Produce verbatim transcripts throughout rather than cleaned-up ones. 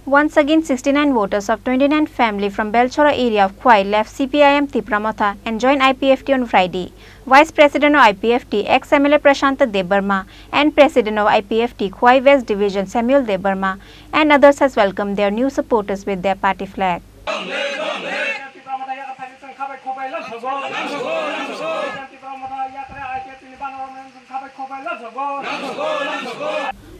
Once again, sixty-nine voters of twenty-nine family from Belchora area of Khwai left C P I M Tipra Motha and joined I P F T on Friday. Vice President of I P F T, ex M L A Prashanta Debbarma, and President of I P F T Khwai West Division Samuel Debbarma and others has welcomed their new supporters with their party flag.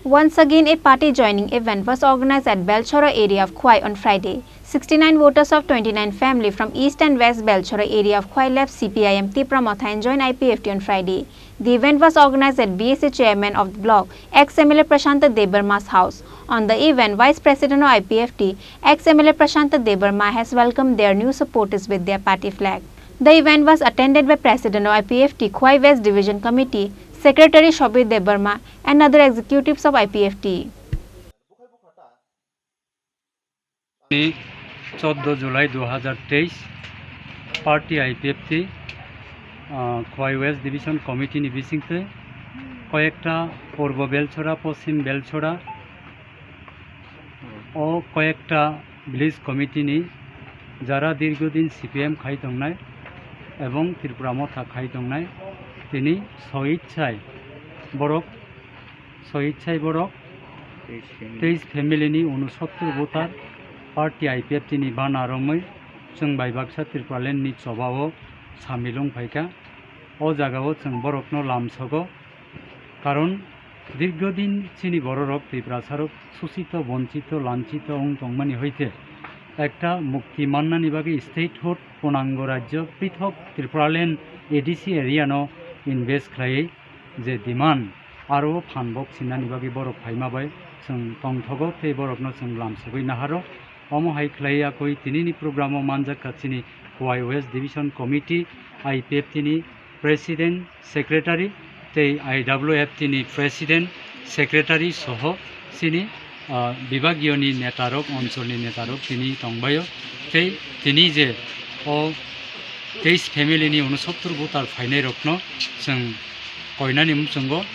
Once again, a party joining event was organized at Belchora area of Khwai on Friday. Sixty-nine voters of twenty-nine family from East and West Belchora area of Khwai left C P I M Tipra Motha and joined I P F T on Friday. The event was organized at B S A chairman of the block, ex M L A Prashanta Debbarma's house. On the event, Vice President of I P F T, ex M L A Prashanta Debbarma has welcomed their new supporters with their party flag. The event was attended by President of I P F T Khwai West Division Committee, Secretary Shobir Debbarma and other executives of I P F T. Ni choddo July dui hajar teis, party I P F T, ah, Khwai West Division Committee ni bisingtwi koyekta Purbo Belchora, Poschim Belchora, o koyekta village committee ni jara dirgodin C P M khai tongnai ebong Tripura Motha khai tongnai, tini soichai borok, soichai borok teis family ni unosottor voter party I P F T ni bana romwi chwng bai baksa Tripuraland ni choba o samil wng phaikha. O jaga o chwng borok no lamsogo, karon dirgodin chini bororok Tiprasa rok susito, bonchito, lanchito wng tongmani hoite ekta mukti mannani bagwi statehood, punango rajyo prithok Tripuraland A D C area no invest khlaiwi je demand aro phanbok sinani bagwi borok phaima bai chwng tongthogo tei borokno chwng lamsogwi naharo. Omo hai khlai yakwi tinini program o manjak kha chini Khwai West Division Committee, I P F T ni President, Secretary tei I W F T ni President, Secretary soho chini, ah, bibagiyoni netarok, oncholni netarok tini tongbaio. Tei tini je o teis family ni unosottor voter phainairokno chwng koinani muchungo,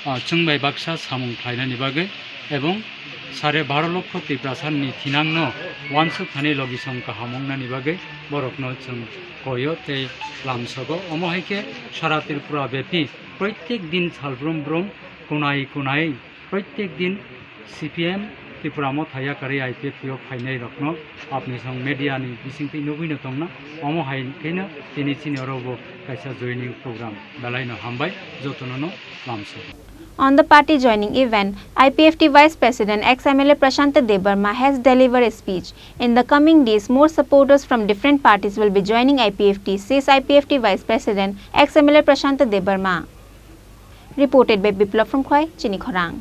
ah, chwng bai baksa samung khlainani bagwi ebong sare baro lokho Tiprasa ni thinangno uansuk thani logisong kaham wngnani bagwi borokno chwng koio tei lamsogo. Omo hai khe sara Tripura bepi proitek din salbrum brum kunai kunai proitek din C P M Tripura Motha yakarwi I P F T o phainai rokno apni song media ni bisingtwi nugwino tongna. Omo hai kheno tini chini oro bo kaisa joining program belai no hambai jotono no lamsogo. On the party joining event, I P F T Vice President ex M L A Prashanta Debbarma has delivered a speech. In the coming days, more supporters from different parties will be joining I P F T, says I P F T Vice President ex M L A Prashanta Debbarma. Reported by Biplab from Khwai, Chini Khorang.